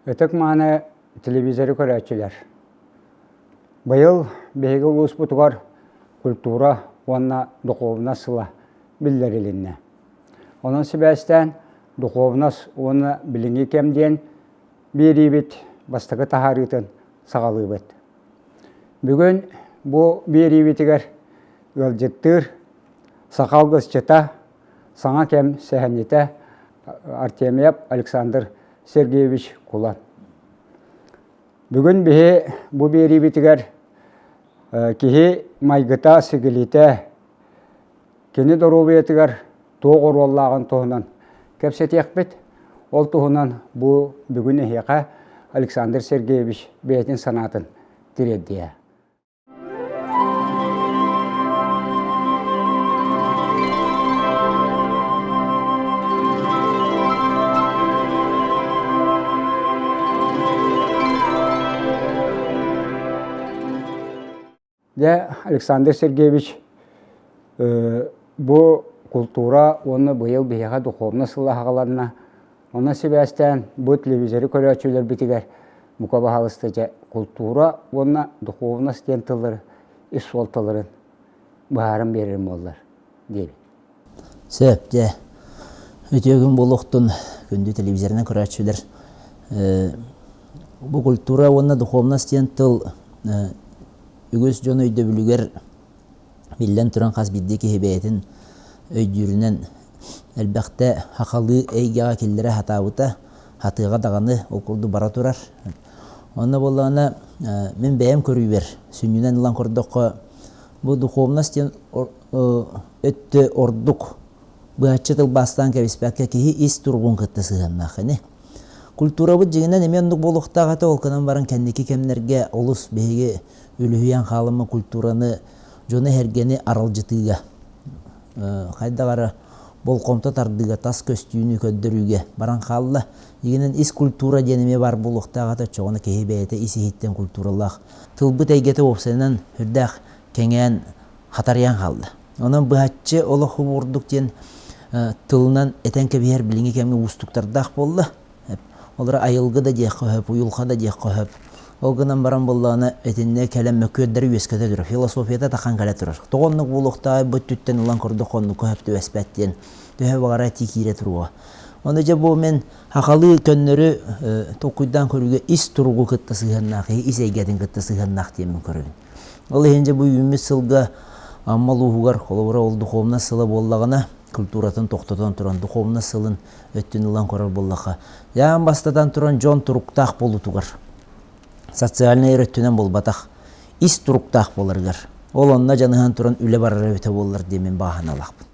Ытык-мааны телевизоры көрөөччүлэр! Быйыл биһиги улууспутугар культура уонна духуобунас сыла биллэрилиннэ. Онон сибээстээн духуобунас уонна билиҥҥи кэм диэн биэриибит бастакы таһаарыытын саҕалыыбыт. Бүгүн бу биэриибитигэр ыалдьыттыыр саха алгысчыта, саҥа кэм сэһэнньитэ Артемьев Александр Сергеевич Кулан. Бүгүн биһи бу биэриибитигэр киһи майгыта, сигилитэ, кини доруобуйатыгар туох оруоллааҕын туһунан кэпсэтиэхпит. Ол туһунан бу бүгүн эһиэхэ Александр Сергеевич бэйэтин санаатын тириэрдиэ. Дьэ, Александр Сергеевич, бу култуура уонна быйыл биһиэхэ духовнай сыла аҕаланна. Онон сибээстээн бу телевизоры көрөөччүлэрбитигэр бука баһаалыста дьэ култуура уонна духовность диэн тыллары ис суолталарын быһааран биэрэрим буоллар диэбит. Сөп, дьэ. Үтүө күн буолуохтун, күндү телевизорынан көрөөччүлэр. Бу культура уонна духовность диэн тыл үгүс дьон өйдөбүлүгэр биллэн туран хас биирдии киһи бэйэтин өйдүүрүнэн элбэхтэ хахалыы эйгэҕэ киллэрэ сатаабыта, хатыаҕа даҕаны ол курдук бара турар. Онно буоллаҕына мин бэйэм көрүүбэр сүнньүнэн ылан көрдөххө бу духовность диэн өттө ордук быһаччы тылбаастаан кэбиспэккэ киһи ис туругун кытта сыһыаннаах ини. Культурабыт дьиҥинэн эмиэ оннук буолуохтаах этэ, ол гынан баран кэнники кэмнэргэ олус биһиги үлүһүйэн хаалыммыт культураны дьону-сэргэни аралдьытыыга, хайдах эрэ болҕомто тардыыга, тас көстүүнү көрдөрүүгэ баран хаалла. Дьиҥинэн ис культура диэн эмиэ баар буолуохтаах этэ, оччоҕуна киһи бэйэтэ ис-иһиттэн культуралаах. Тылбыт эйгэтэ уопсайынан сүрдээх кэҥээн хатарыйан хаалла. Онон быһаччы олох курдук диэн тылынан этэн кэбиһэр билиҥҥи кэмҥэ уустуктардаах буолла. Олор айылгы да диэххэ сөп, уйулҕа да диэххэ сөп. Ол гынан баран буоллаҕына итиннэ кэлэн мөккүөрдэри үөскэтэ турар, философията тахан кэлэ турар. Тоҕо оннук буолуохтааҕый бу өттүттэн ылан көрдөххө оннукка сөп түбэспэт диэн төһө баҕарар этии киирэ туруоҕа. Ону дьэ бу мин хахалыы көннөрү толкуйдаан көрүүгэ ис туругу кытта сыһыаннаах, ис эйгэтин кытта сыһыаннаах диэммин көрөбүн. Ол иһин дьэ бу үүммүт сылга Амма улууһугар, холобура ол духовнай сыла буоллаҕына, культуратын тохтотон туран, духовнай сылын өттүн ылан көрөр буоллахха, аан бастатан туран дьон туруктаах буолуутугар, социальнай эрэ өттүнэн буолбатах, ис туруктаах буоларыгар, ол онно дьаныһан туран үлэ барара эбитэ буоллар диэн мин бааһыналаахпын.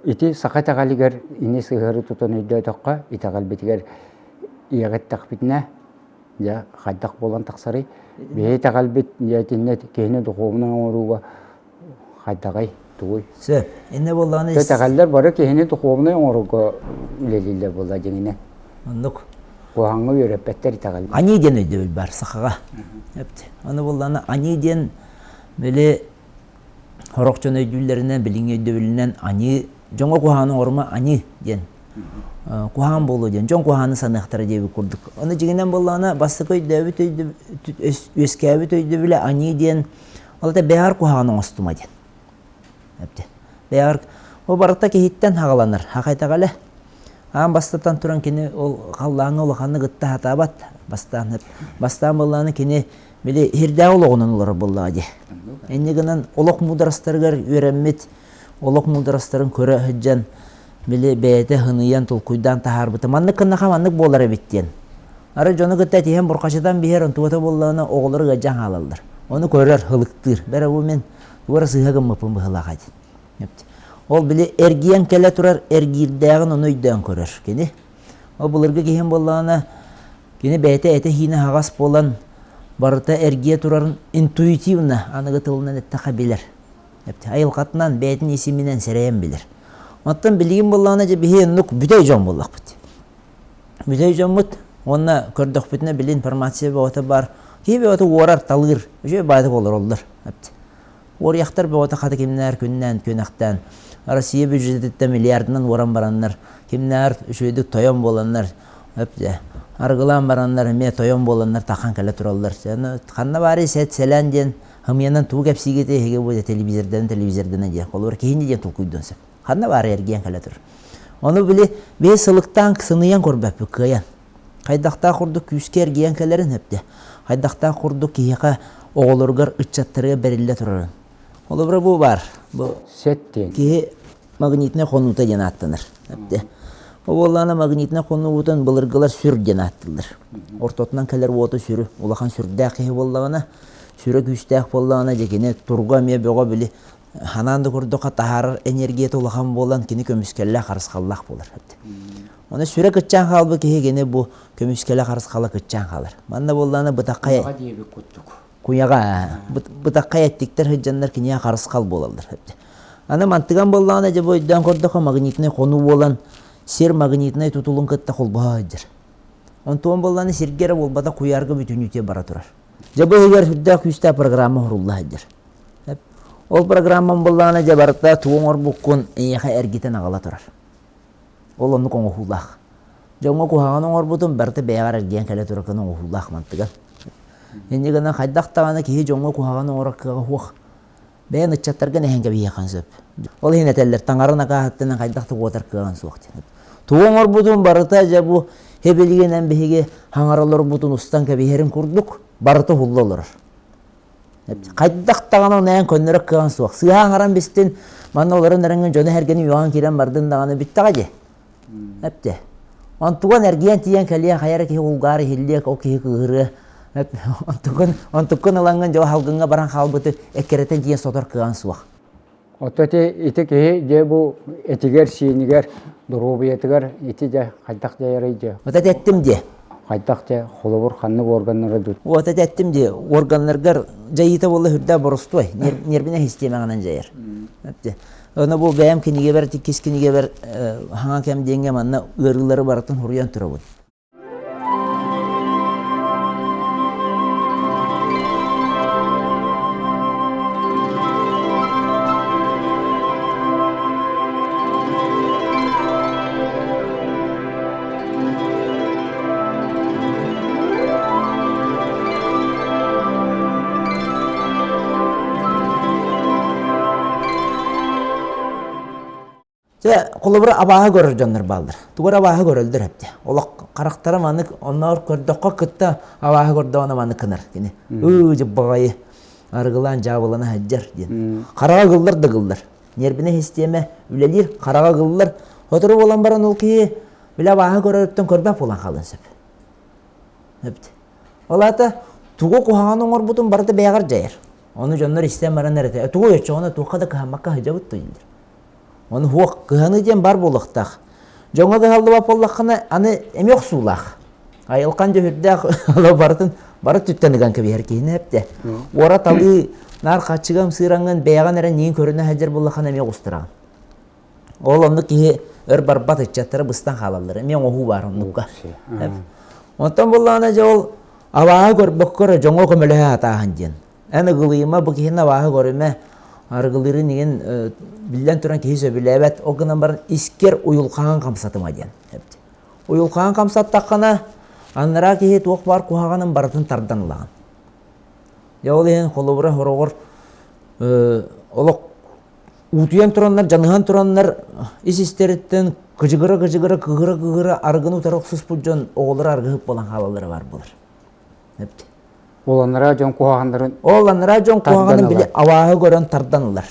Ити саха итэҕэлигэр ини сыһыары тутан өйдөөтөххө, итэҕэлбитигэр иэҕиттэхпитинэ, дьэ, хайдах буолан тахсарый? Биһи итэҕэлбит дьэ итиннэ киһини духуобунай оҥорууга хайдаҕый, тугуй? Сөп. Иннэ буоллаҕына Итэҕэллэр бары киһини духуобунай оҥорууга үлэлииллэр буолла дьиҥинэн. Оннук. Куһаҕаҥҥа үөрэппэттэр итэҕэл. Аньыы диэн өйдөбүл баар сахаҕа. Аны буоллаҕына аньыы диэн били Сорох дьон өйдүүллэринэн, билиҥҥи өйдөбүлүнэн аньыы, дьоҥҥо куһаҕаны оҥорума аньыы диэн куһаҕан буолуо диэн, дьон куһаҕаны саныахтара диэбит курдук. Ону дьиҥинэн буоллаҕына, бастакы өйдөөбүт үөскээбит өйдөбүлэ аньыы диэн, ол это бэйэҕэр куһаҕаны оҥостума диэн. Бэйэҕэр ол барыта киһиттэн хаҕаланар, хахайтаҕале. Аан бастатан туран кини ол халлааҥҥа улаханнык ытта сатаабат. Бастаан бастаан буоллаҕына кини били иһирдээҕи олоҕунан олорор буоллаҕа дии. Инньэ гынан олох муударастарыгар үөрэммит, олох муударастарын көрө сылдьан били бэйэтэ хыныйан толкуйдаан таһаарбыта. Маннык гыннаха маннык буолар эбит диэн. Арай дьону кытта этиһэн бурҕачытан биһэр онтугата буоллаҕына оҕолору ыалдьан хаалаллар. Ону көрөр, ылыктыыр. Бэрэ бу мин тугу эрэ сыыһа гыммыппын быһыылаах диэн. Ол били эргийэн кэлэ турар эргиирдээҕин ону өйдөөн көрөр кини. Ол былыргы киһим буоллаҕына, кини бэйэтэ этэ-сиинэ аһаҕас буолан, барыта эргийэ турарын интуитивно, аныгы тылынан эттэххэ билэр. Айылҕатынан, бэйэтин исиминэн сэрэйэн билэр. Оттон билигин буоллаҕына, дьэ биһи оннук бүтэй дьон буоллахпыт. Бүтэй дьоммут уонна көрдөхпүтүнэ били информация бөҕөтө баар. Киһи бөҕөтө уорар, талыыр, үчүгэй баайдык олороллор. Уоруйахтар бөҕөтө хата кимнээр күннээн күөнэхтээн Россия бюджетиттэн миллиардынан уоран бараннар, кимнээр үчүгэйдик тойон буоланнар, арыгылаан бараннар эмиэ тойон буоланнар тахан кэлэ тураллар. Ханна баарый сэт сэлээн диэн хымыйанан тугу кэпсиигит эһиги бу телевизордан телевизордан диэн холобур киһини диэн толкуйдуон сөп. Ханна баарый эргийэн кэлэ турар. Ону били биһи сылыктаан сыныйан көрбөппүт кыайан. Хайдахтаах курдук күүскэ эргийэн кэлэрин сөптө. Хайдахтаах курдук киһиэхэ оҕолоругар, ыччаттарыгар бэриллэ турарын. Холобура бу баар. Бу Сет диэн. Киһи магнитнай хонуута диэн ааттанар. Сөптө. Ол буоллаҕына магнитнай хонуубутун былыргылар сүр диэн ааттыыллар. Ортотунан кэлэр уоту сүрү, улахан сүрдээх киһи буоллаҕына, сүрэ күүстээх буоллаҕына, дьэ кини турга эмиэ бөҕө били ханаан да курдукка таһаарар энергията улахан буолан кини көмүскэллээх харысхаллаах буолар. Оны сүрэ кыччаан хаалбыт киһи кини бу көмүскэлэ харысхала кыччаан хаалар. Манна буоллаҕына бытаххай диэбит курдук. Куйаҕа бытаххай эттиктэр сылдьаннар киниэхэ харысхал буолаллар. Аны мантыган буоллаҕына дьэ бу өйдөөн көрдөххө магнитнай хонуу буолан сир магнитнай тутулун кытта холбоһо сылдьар. Онтуон буоллаҕына сиргэ эрэ буолбата куйаарга бүтүннүүтэ бара турар. Дьэ бу иһигэр сүрдээх күүстээх программа оһорулла сылдьар. Ол программам буоллаҕына дьэ барыта тугу оҥорбуккун эйиэхэ эргитэн аҕала турар. Ол оннук оҥоһуулаах. Дьоҥҥо куһаҕан оҥорбутун барыта бэйэҕэр эргийэн кэлэ турар гына оҥоһуулаах мантыган. Инньэ гынан хайдах даҕаны киһи дьоҥҥо куһаҕан оҥорор кыаҕа суох. Бэйэн ыччаттаргын эһэн кэбиһиэххин сөп. Ол иһин этэллэр, таҥара накааһыттан хайдах да куотар кыаҕын суох диэн. Тугу оҥорбутун барыта дьэ бу һэбилигинэн биһиги хаҥара олорбутун устан кэбиһэрин курдук барыта уһулла олорор. Хайдах даҕаны онайан көннөрөр кыаҕын суох. Сыыһа аҥаран бистин, манна олорон эрэҥҥин дьону-сэргэни үөҕэн киирэн бардын даҕаны бүттэҕэ дии. Эптэ. Онтуган эргийэн тиийэн кэлиэ, хайа эрэ киһи улгаар иһиллиэ, ол киһи кыыһырыа. Онтукун, онтуккун ылаҥҥын дьэ салгыҥҥа баран хаалбыты эккирэтэн тиийэн сотор кыаҕын суох. Оттон ити, ити киһи дьэ бу этигэр-сиинигэр, доруобуйатыгар ити дьэ хайдах дьайарый дьэ? Вот это эттим дии. Хайдах дьэ холобур ханнык органнара дуу? Вот это эттим дии. Органнаргар дьайыыта буолла үрдэ боростуой. Нервинэй систиэмэҕинэн дьайар. Ону бу бэйэм кинигэбэр, иккис кинигэбэр хаҥа кэм диэҥҥэ манна ыарыылары барытын суруйан турабын. Дьэ, холобура, абааһы көрөр дьоннор бааллар. Тугу эрэ абааһы көрөллөр эбит. Олох харахтара маннык онноор көрдөххө кытта абааһы көрдөҕүнэ маннык гынар кини. Ыы, дьыббаҕайы арыгылаан дьаабылана сылдьар диэн. Хараҕа ыгыллар да ыгыллар. Ньиэрбинэй систиэмэ үлэлиир, хараҕа ыгыллар. Сотору буолан баран ол киһи били абааһы көрөрүттэн көрбөт буолан хаалыан сөп. Эбит. Ол аата тугу куһаҕаны оҥорбутун барыта бэйэҕэр дьайар. Ону дьоннор истэн баран эрэ тугу оччоҕуна туохха да кыһаммакка сылдьабыт дииллэр. Ону суох кыһаныы диэн бар буолуохтаах. Дьоҥҥо кыһаллыбат буоллаххына, аны эмиэ охсуулаах. Айылхан дьөһүрдээх барытын бары түттэн ыган кэбиһэр киһини эптэ. Уора талыы наар хаччыга ымсыыраҥҥын бэйэҕин эрэ ниин көрүнэ сылдьар буоллаххына эмиэ оҕустараҕын. Ол оннук киһи өр барбат ыччаттара быстан хаалаллар. Эмиэ оҥоһуу баар оннукка. Онтон буоллаҕына дьэ ол абааһы көрбөккө эрэ дьоҥҥо көмөлөһө сатааһын диэн. Эн ыгылыйыма, бу киһини абааһы көрүмэ, арыгылыырын игин биллэн туран киһи сөбүлээбэт, ол гынан баран искэр уйулҕаҕын хамсатыма диэн. Уйулҕаҕын хамсаттаххына, анараа киһи туох баар куһаҕанын барытын тардан ылаҕын. Дьэ ол иһин холобура хороҕор олох уутуйан тураннар, дьаныһан тураннар ис-истэриттэн кыдьыгыра-кыдьыгыра, кыһыра-кыһыра арыгыны утары охсуспут дьон оҕолоро арыгыһыт буолан хаалаллара баар буолар. Ол анараа дьон куһаҕаннарын Ол анараа дьон куһаҕанын били абааһы көрөн тардан ылар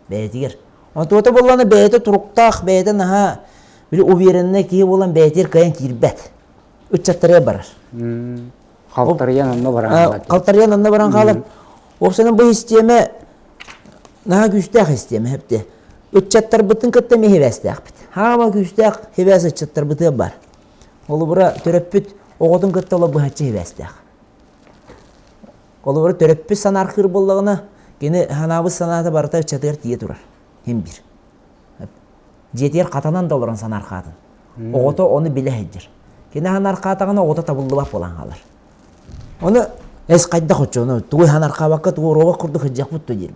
бэйэтигэр. Онтуота буоллаҕына бэйэтэ туруктаах, бэйэтэ наһаа били увереннай киһи буолан бэйэтигэр кыайан киирбэт. Ыччаттарыгар барар. Халтарыйан онно баран хаалар. Халтарыйан онно баран хаалар. Уопсайынан бу систиэмэ наһаа күүстээх систиэмэ хэпте. Ыччаттарбытын кытта эмиэ хибээстээхпит. Хаама күүстээх хибээс ыччаттарбытыгар бар. Холобура, төрөппүт оҕотун кытта олох быһаччы сибээстээх. Холобура, төрөппүт санаархыыр буоллаҕына, кини санаабыт санаата барыта ыччатыгар тиийэ турар. Син биир. Дьиэтигэр хатанан да олорон санаархаатын. Оҕото ону билэ сылдьар. Кини санаархаатаҕына оҕото табыллыбат буолан хаалар. Ону эс хайдах оччону тугу санаархаабакка тугу робот курдук сылдьыахпыт дуо диир.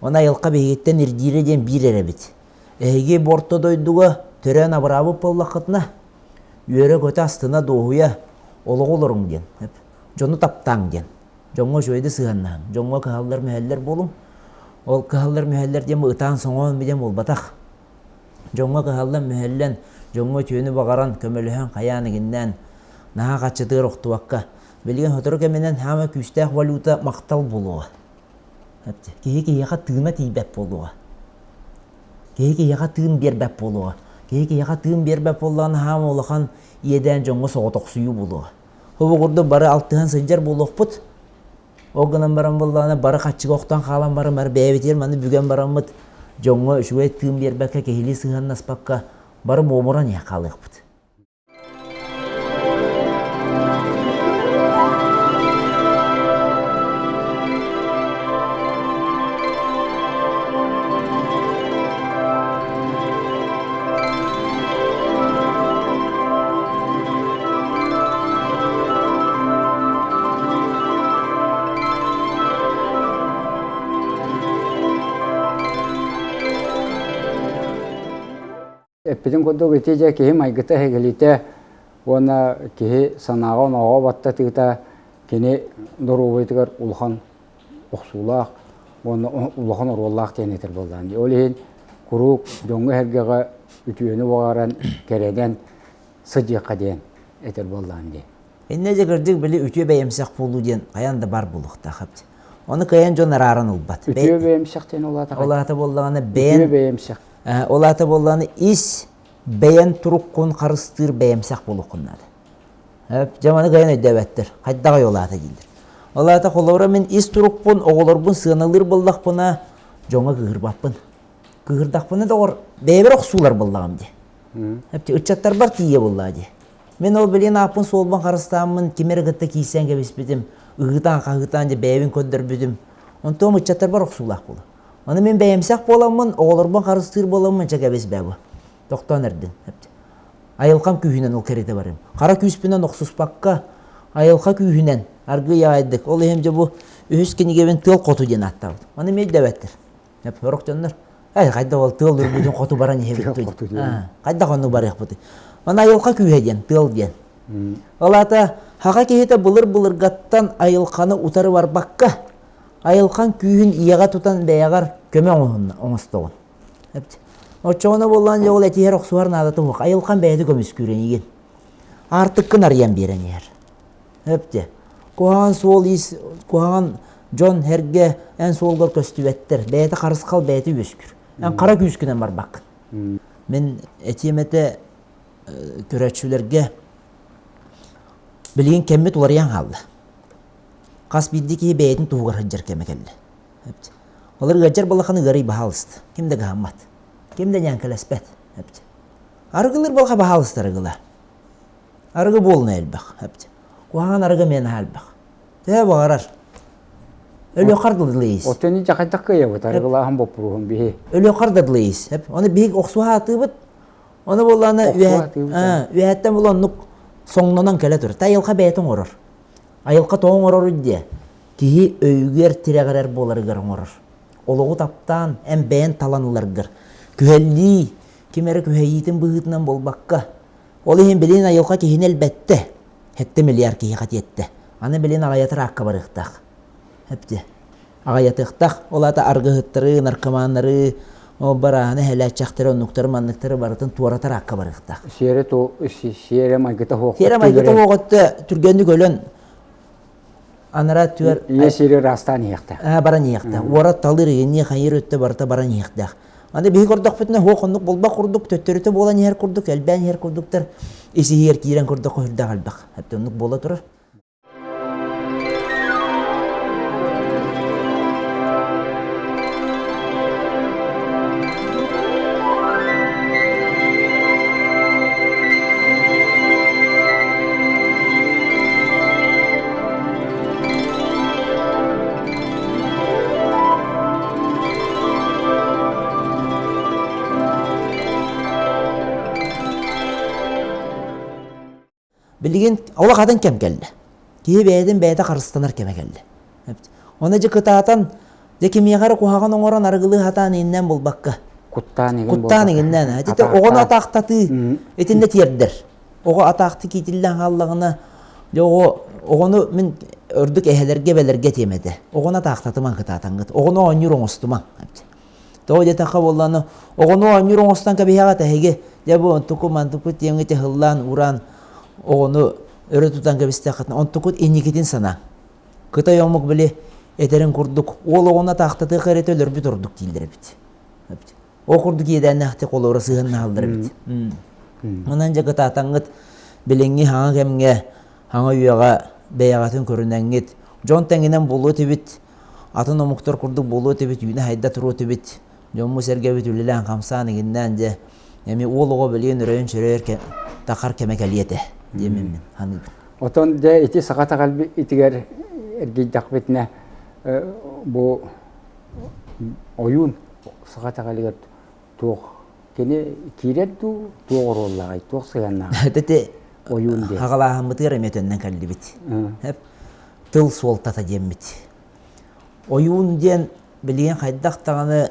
Оны айылҕа биһигиттэн ирдиирэ диэн биир эрэ эбит. Эһиги бу орто дойдуга төрөөн абыраабыт буоллаххытына, үөрэ-көтө астына дуоһуйа олоҕу олоруҥ диэн. Дьону таптааҥ диэн. Дьоҥҥо үчүгэйдик сыһыаннаһыҥ. Дьоҥҥо кыһаллар-мүһэллэр буолуҥ. Ол кыһаллар-мүһэллэр диэн ытаан-соҥоон диэн буолбатах. Дьоҥҥо кыһаллан-мүһэллэн, дьоҥҥо үтүөнү баҕаран, көмөлөһөн, хайаан игиннээн, наһаа хаччытыгар охтубакка. Билигин сотору кэминэн хаама күүстээх валюта махтал буолуоҕа. Киһи киһиэхэ тыына тиийбэт буолуоҕа. Киһи киһиэхэ тыын биэрбэт буолуоҕа. Киһи киһиэхэ тыын биэрбэт буоллаҕына хаама улахан иэдээн дьоҥҥо соҕотохсуйуу буолуоҕа. Ол курдук бары алтыһан сылдьар буолуохпут. Ол гынан баран буоллаҕына бары хаччыга охтон хаалан баран бары бэйэбитигэр маны бүгэн бараммыт дьоҥҥо үчүгэй тыын биэрбэккэ киһилии сыһыаннаспакка бары буомуран иһэ хаалыахпыт. Эппитин курдук ити дьэ киһи майгыта эһигилитэ уонна киһи санааҕа-онооҕо баттатыыта кини доруобуйатыгар улахан охсуулаах уонна улахан оруоллаах диэн этэр буоллаҕын. Ол иһин куруук дьоҥҥо-сэргэҕэ үтүөнү баҕаран, кэрэнэн сылдьыахха диэн этэр буоллаҕын дии. Иннэ дьэ кырдьык били үтүө бэйэмсэх буолуу диэн хайаан да бар буолуохтаах эбит. Ону кыайан дьон арааран ылбат. Үтүө бэйэмсэх диэн ол аата Ол аата буоллаҕына бэйэн Үтүө бэйэмсэх. Ол аата буоллаҕына ис бэйэн туруккун харыстыыр бэйэмсэх буолуоххун наада. Дьэ маны кыайан өйдөөбөттөр. Хайдаҕый ол аата дииллэр. Ол аата холобура мин ис турукпун, оҕолорбун сыаналыыр буоллахпына, дьоҥҥо кыыһырбаппын. Кыыһырдахпына доҕор, бэйэбэр охсуулар буоллаҕым дии. Ыччаттарбар тиийэ буоллаа дии. Мин ол билигин ааппын суолбун харыстааммын ким эрэ кытта киирсэн кэбиспитим, ыһыытаан-хаһыытаан дьэ бэйэбин көрдөрбүтүм. Онтуом ыччаттарбар охсуулаах буолар. Аны мин бэйэмсэх буоламмын, оҕолорбун харыстыыр буоламмын чэ кэбис бээ бу. Тохтоон эрдин. Айылҕам күүһүнэн ол кэритэ барыам. Хара күүспүнэн охсуспакка, айылҕа күүһүнэн аргыый аҕайдык. Ол иһин дьэ бу үһүс кинигэбин Тыал хоту диэн ааттаабытым. Аны эмиэ өйдөөбөттөр. Сорох дьоннор эй хайдах ол тыал үрбүтүн хоту баран иһэбит хайдах оннук барыахпытый. Аны айылҕа күүһэ диэн, тыал диэн. Ол аата хаха киһитэ былыр-былыргаттан айылҕаны утары барбакка, айылҕаҥ күүһүн ийэҕэ тутан бэйэҕэр көмө оҥостоҕун. Оччоҕуна буоллаан дьэ ол этиһэр охсуһар наадата суох. Айылҕан бэйэтэ көмүскүүр эйигин. Аартыккын арыйан биэрэн иһэр. Өптө. Куһаҕан суол ис куһаҕан дьон эргэ эн суолгар көстүбэттэр. Бэйэтэ харысхал бэйэтэ үөскүүр. Эн хара күүскүнэн барбаккын. Мин этиэм этэ көрөөччүлэргэ билигин кэммит уларыйан хаалла. Хас биирдии киһи бэйэтин туһугар сылдьар кэмэ кэллэ. Олор ыалдьар балахан ыарый баһаалыста. Ким да кыһаммат. Ким да ньээҥкэлэспэт. Арыгылыыр балха баһаалыста арыгыла. Арыгы буолуна элбэх. Куһаҕан арыгы эмиэ наһаа элбэх. Төһө баҕарар. Өлүөххэр да дылы Оттон ити хайдах кыайабыт арыгылааһын боппуруоһун биһи. Өлүөххэр да дылы Оны биһик охсуһа атыыбыт. Оны буоллаана үөһэттэн була оннук соҥнонон кэлэ турар. Айылҕа бэйэтэ оҥорор. Айылҕа тоҕо оҥорорун диэ? Киһи өйүгэр тирэҕирэр буоларыгар оҥорор. Олоҕу таптаан, эн бэйэн талан ыларгар. Күһэллии, ким эрэ күһэйиитин быһыытынан буолбакка. Ол иһин билин айылҕа киһини элбэттэ. Сэттэ миллиард киһиэхэ тиэттэ. Аны билин аҕыйатар аакка барыахтаах. Эптэ. Аҕыйатыахтаах. Ол аата аргыһыттары, наркоманнары, ол барааһыны, эһэлээччэхтэри, оннуктары, манныктары барытын туоратар аакка барыахтаах. Сиэрэ ту сиэрэ майгыта суох. Сиэрэ майгыта суох өттө түргэнник өлөн анараа түөр Ийэ сири ыраастаан иһиэхтээх. баран иһиэхтээх. Уорат талыр, иҥниэ хайыр өттө барыта баран иһиэхтээх. Аны биһи көрдөхпүтүнэ суох оннук буолбах курдук, төттөрүтэ буолан иһэр курдук, элбээн иһэр курдуктар ис иһигэр киирэн көрдөххө сүрдээх элбэх. Оннук буола турар. Билигин олох атын кэм кэллэ. Киһи бэйэтин бэйэтэ харыстанар кэмэ кэллэ. Оны дьэ кытаатан, дьэ кимиэхэ эрэ куһаҕан оҥорон арыгылыы сатаан ииннээн булбакка. Куттаан игин Куттаан игиннээн. Ити оҕону атаахтатыы итиннэ тиэрдэр. Оҕо атаахты киитиллэн хааллаҕына, дьэ оҕо оҕону мин ордук эһэлэргэ эбэлэргэ этиэм этэ. Оҕону атаахтатымаҥ кытаатаҥҥыт. Оҕону оонньуур оҥостумаҥ. Тоҕо диэтэххэ буоллаҕына, оҕону оонньуур оҥостон кэбиһэҕит эһиги, дьэ бу онтуку мантуку тиэмҥит ыһыллаан ууран оҕону өрө тутан кэбистэххитинэ, онтукут инникитин санааҥ. Кытай омук били этэрин курдук, уол оҕону атаахтатыах эрэтэ өлөрбүт ордук дииллэр эбит. Ол курдук иэдээннээхтик олоро сыһыаннаһаллар эбит. Онон дьэ кытаатаҥҥыт билиҥҥи хаҥа кэмҥэ Хаҥа үйэҕэ бэйэҕитин көрүнэҥҥит, дьон тэҥинэн буолуо этибит, атын омуктар курдук буолуо этибит, үүнэ-сайда туруо этибит, дьоммут-сэргэбит үлэлээн-хамсаан игиннээн дьэ, эми уол оҕо билигин өрөйөн-сөрөйөр тахар кэмэ кэлиэ этэ диэммин мин саныыбын. Отон дьэ ити саха итэҕэлбитигэр эргийдэхпитинэ бу ойуун саха итэҕэлигэр туох кини киирэр дуу, туох оруоллааҕый, туох сыһыаннааҕый? Ити ойуун диэн. Хаҕалааһыммытыгар эмиэ төннөн кэллибит. Тыл суолтата диэммит. Ойуун диэн билигин хайдах даҕаны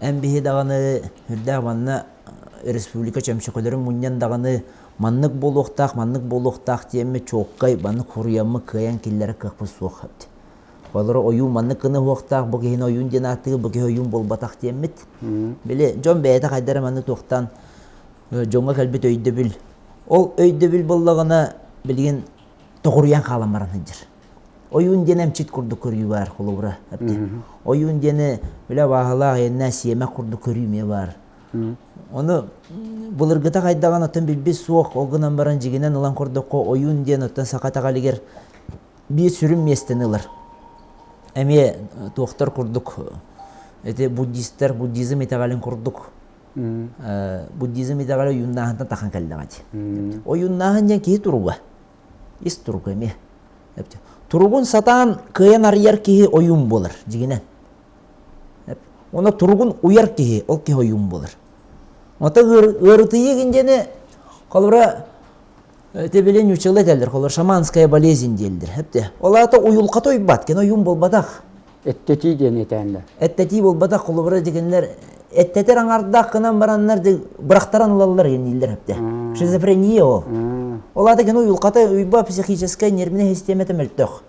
эн биһи даҕаны үрдээх манна республика чөмчөкөлөрүн мунньан даҕаны маннык буолуохтаах, маннык буолуохтаах диэммит чуолкай маннык хоруйаммыт кыайан киллэрэр кыахпыт суох эбит. Олору ойуун маннык гына уһуохтаах, бу киһини ойуун диэн ааттыыр, бу киһи ойуун буолбатах диэммит. Били дьон бэйэтэ хайдара маннык туохтан дьоҥҥо кэлбит өйдөбүл. Ол өйдөбүл буоллаҕына билигин тоҕуруйан хаалан баран сылдьар. Ойуун диэн эмчит курдук көрүү баар холобура. Ойуун диэни бile абааһылаах иэннээх сиэмэх курдук көрүү эмиэ баар. Ону былыргыта хайдаҕын оттон билбит суох, ол гынан баран дьигинэн ылан көрдөххө ойуун диэн оттон саха итэҕэлигэр биир сүрүн миэстэни ылар. Эмиэ туохтар курдук ити буддистар буддизм итэҕэлин курдук буддизм итэҕэлэ ойууннааһынтан тахан кэллэҕэ дии. Ойууннааһын диэн киһи туруга. Ис туруга эмиэ. Туругун сатаан кыайан арыйар киһи ойуун буолар дьигинэн. Онно туругун уйар киһи, ол киһи ойуун буолар. Ото ыарытыйыы диэни холобура Ити били ньучалы этэллэр, холор шаманская болезнь диэллэр. Эпте. Ол аата уйулҕата уйбат, кини ойуун буолбатах. Эттэтии диэн этээннэр. Эттэтии буолбатах, холобура дигиннэр эттэтэр аҥардаах гынан бараннар бырахтаран ылаллар дииллэр эпте. Шизофрения ол. Ол аата кини уйулҕата уйба психическай нервнэй систиэмэтэ мөлтөх.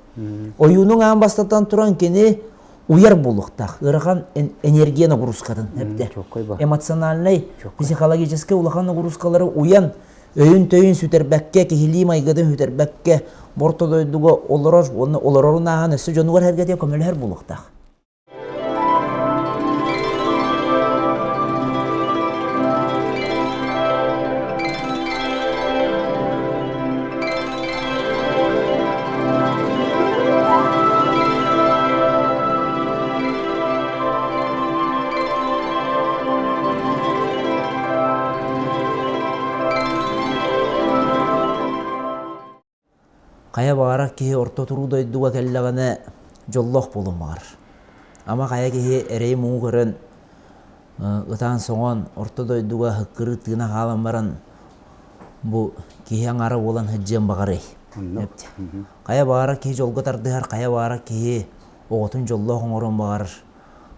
Ойуунуҥ аан бастатан туран кини уйар буолуохтаах. Ыарахан энергия нагрузкатын эпте. Эмоциональнай, психологическай улахан нагрузкалары уйан өйүн-төйүн сүтэрбэккэ, киһилии майгытын сүтэрбэккэ, орто дойдуга олорор уонна олорорун ааһан өссө дьонугар сэргэтигэ көмөлөһөр буолуохтаах. Хайа баҕарар киһи орто туруу дойдуга кэллэҕинэ дьоллоох буолуон баҕарар. Ама хайа киһи эрэйи-муҥу көрөн, ытаан-соҥоон орто дойдуга һыккырыы тыына хаалан баран бу киһи аҥаара буолан сылдьыан баҕарыай. Хайа баҕарар киһи дьолго тардыһар, хайа баҕарар киһи оҕотун дьоллоох оҥоруон баҕарар.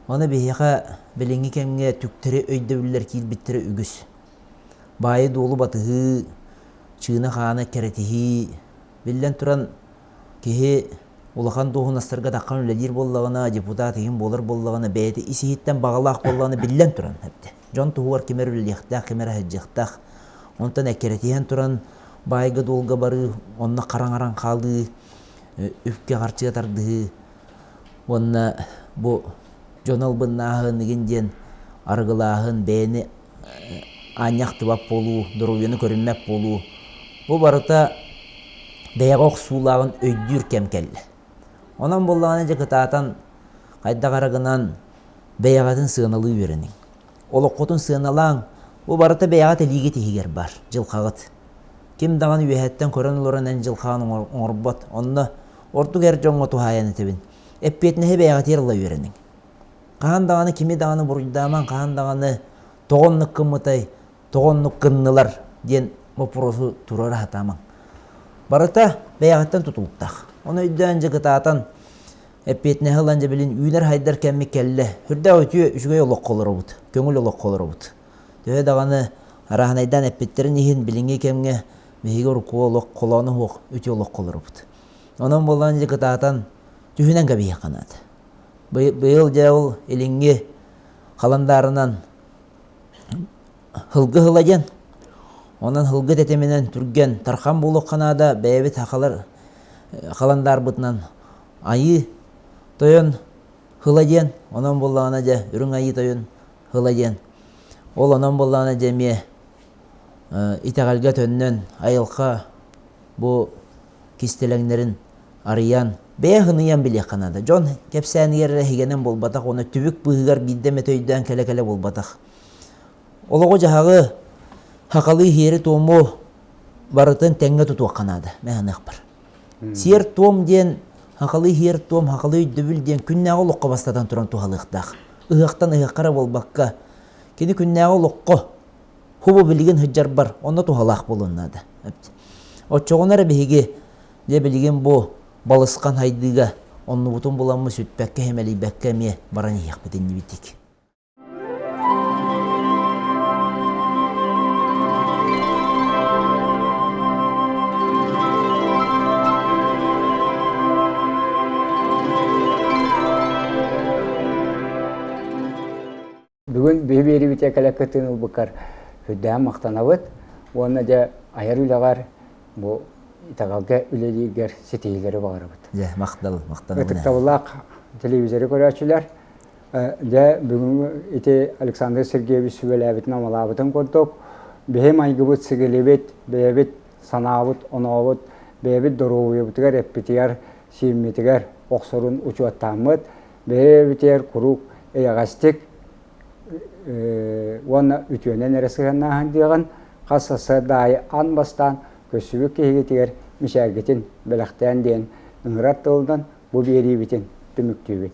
Аны биһиэхэ билиҥҥи кэмҥэ түктэри өйдөбүллэр киирбиттэрэ үгүс. Баайы-дуолу батыһыы, чыына-хаана кэрэтиһии, биллэн туран, киһи улахан дуоһунастарга таххан үлэлиир буоллаҕына, депутат иһин буолар буоллаҕына, бэйэтэ ис-иһиттэн баҕалаах буоллаҕына, биллэн туран, дьон туһугар ким эрэ үлэлиэхтээх, ким эрэ сылдьыахтаах. Онтон эккирэтиһэн туран баайга-дуолга барыы, онно хараҥаран хаалыы, үпкэ-харчыга тардыһыы уонна бу дьону албыннааһын игин диэн арыгылааһын, бэйэни аанньа ахтыбат буолуу, доруобуйаны көрүммэт буолуу бу барыта бэйэҕэ охсуулааҕын өйдүүр кэм кэллэ. Онон буоллаҕына дьэ кытаатан хайдах эрэ гынан бэйэҕитин сыаналыы үөрэниҥ. Олоххутун сыаналааҥ, бу барыта бэйэҕит илиигит иһигэр баар, дьылҕаҕыт. Ким даҕаны үөһэттэн көрөн олорон эн дьылҕаҕын оҥорбот, онно ордук эр дьоҥҥо туһаайан этэбин. Эппиэтинэһи бэйэҕитигэр ыла үөрэниҥ. Хаһан даҕаны кими даҕаны буруйдаамаҥ, хаһан даҕаны тоҕо оннук гыммытай, тоҕо оннук гыннылар диэн боппуруосу туруора сатаамаҥ. Барыта бэйэҕиттэн тутулуктаах. Ону өйдөөн дьэ кытаатан эппиэтинэһи ылан дьэ билин үүнэр-хайдар кэммит кэллэ. Үрдээх үтүө үчүгэй олоххо олоробут, көҥүл олоххо олоробут. Төһө даҕаны арааһынайдаан эппиттэрин иһин билиҥҥи кэмҥэ биһиги урукку олох холооно суох үтүө олоххо олоробут. Онон буоллаҕына дьэ кытаатан түһүнэн кэбиһиэххэ наада. Быйыл дьэ ол илиҥҥи халандаарынан Һылгы һыла диэн. Онон һылгы тэтиминэн түргэн, тархан буолуохха наада, бэйэбит сахалар халандаарбытынан айыы тойон һыла диэн, онон буоллаҕына дьэ үрүҥ айыы тойон һыла диэн. Ол онон буоллаҕына дьэ эмиэ итэҕэлгэ төннөн, айылҕа бу кистэлэҥнэрин арыйан, бэйэ һыныйан билиэххэ наада. Дьон кэпсээнигэр эрэ иһигэнэн буолбатах, уонна түбүк быыһыгар биирдэ эмэ өйдөөн кэлэ-кэлэ буолбатах. Олоҕу-дьаһаҕы, сахалыы иһиэри-туому барытын тэҥҥэ тутуохха наада, мин саныахпар. Сиэр-туом диэн сахалыы иһиэр-туом, сахалыы өйдөбүл диэн күннээҕи олоххо бастатан туран туһалыахтаах. Ыһыахтан ыһыахха эрэ буолбакка, кини күннээҕи олоххо хубу билигин сылдьарбар онно туһалаах буолуон наада. Оччоҕуна эрэ биһиги дьэ билигин бу балысхан хайдыыга оннубутун буламмыт сүппэккэ, симэлийбэккэ эмиэ баран иһиэхпит иннибитик. Бүгүн биһи биэриибитигэр кэлэ кыттыыны ылбыккар үрдээн махтанабыт уонна дьэ айар үлэҕэр бу итэҕэлгэ үлэлииргэр ситиһиилэри баҕарабыт. Дьэ, махтал, махтанабын. Ытыктабыллаах телевизоры көрөөччүлэр, дьэ бүгүҥҥү ити Александр Сергеевич сүбэлээбитин-амалаабытын курдук биһи майгыбыт сигилибит, бэйэбит санаабыт, онообут, бэйэбит доруобуйабытыгар, эппитигэр, сииммитигэр охсорун учуоттааммыт, бэйэбитигэр куруук эйэҕэстик уонна үтүөнэн эрэ сыһыаннааһын диэҕин хас сарсыарда аайы аан бастаан көрсүбүт киһигитигэр мичээргитин бэлэхтээн диэн ыҥырар тылынан бу биэриибитин түмүктүүбүт.